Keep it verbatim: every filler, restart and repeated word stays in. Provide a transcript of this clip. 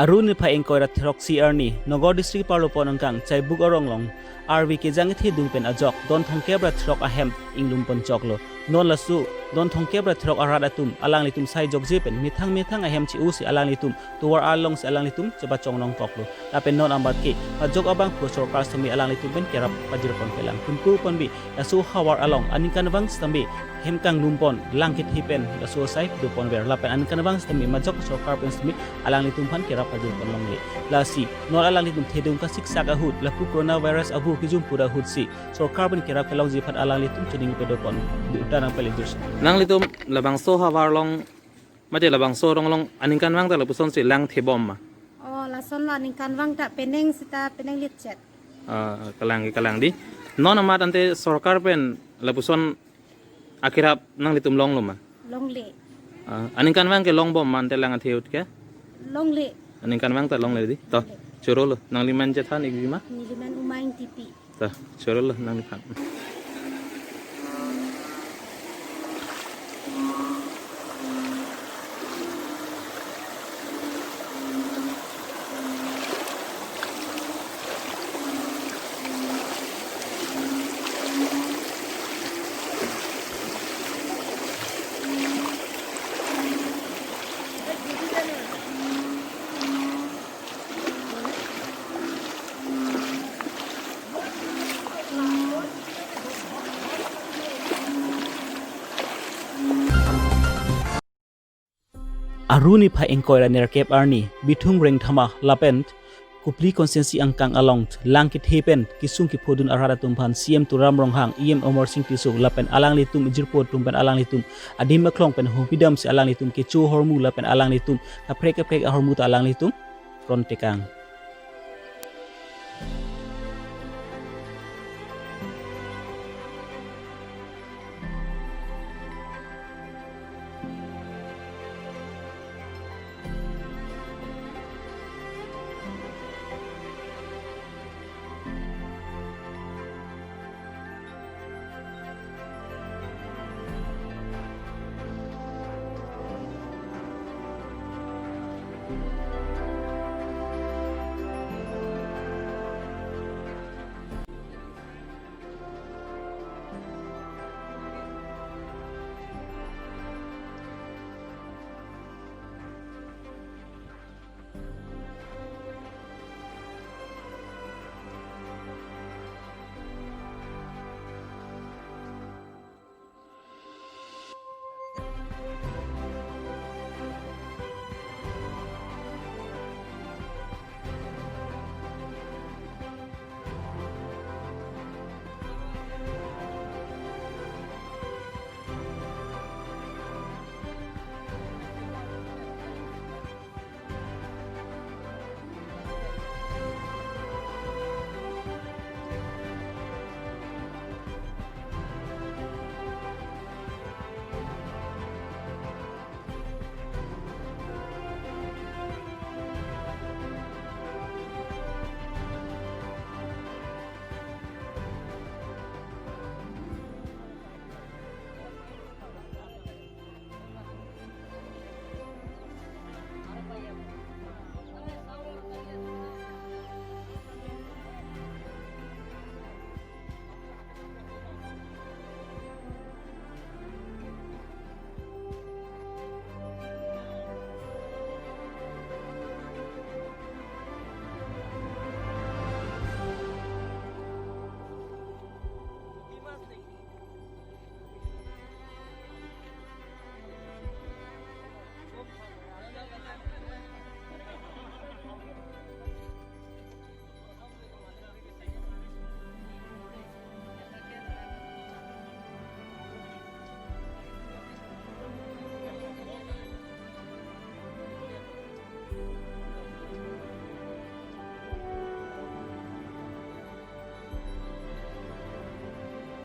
Aru niphai ingkoi ra throk isi arni, Nagaon district parlopon angkang Chaibuk arong along arve kejang kethe dung pen ajok don thomkep ra throk ahem inglum pon choklo. Non laso don thomkep ra throk arat atum alanglitum sai jokje pen methang methang ahem che-o si alanglitum tovar along si alanglitum chepachong nangkoklo. Lapen non amat ke ajok abangphu sorkar sitame alanglitum pen kerap pajir pon pelang. Thumku ponbi laso havar along aningkanvang sitame hem kanglum pon, lang kethe pen laso asai do ponver. Lapen aningkanvang sitame majok sorkar pen sitame alanglitum aphan kerap pajir pon longle. Lasi non alanglitum thedung kasiksak ahut lapu coronavirus abu kejum pura ahut si sorkar pen kerap kelongji aphan alanglitum chuning pedo pon. Uta nang pele jus. Nanglitum labangso havar along, mate labangso arong along aningkanvang ta lapuson si lang thebom ma? Oh, lasonlo aningkanvang ta penang seta penang litchet. Ah, kalang, kalang dei. Non amat ante sorkar pen lapuson akerap nanglitum longlo ma? Longle. Ah, aningkanvang ke longbom ma ante lang athe ahut ke? Longle. Aningkanvang ta longle dei. To, longle. Chorolo, nanglimen chethan ikji ma? Nelimen Uma Ingtipi. To, chorolo nangliphan. Aru niphai ingkoi ra nerkep arni, Bithung Rengthama lapen Kopili constituency angkang along lang kethe pen kesung kephodun arat atum aphan C M Tuliram Ronghang, E M Amarsing Tisso lapen alanglitum jirpo atum pen alanglitum adim aklong pen humpi damsi alanglitum kecho ahormu lapen alanglitum kaprek kaprek ahormu ta alanglitum ron tekang.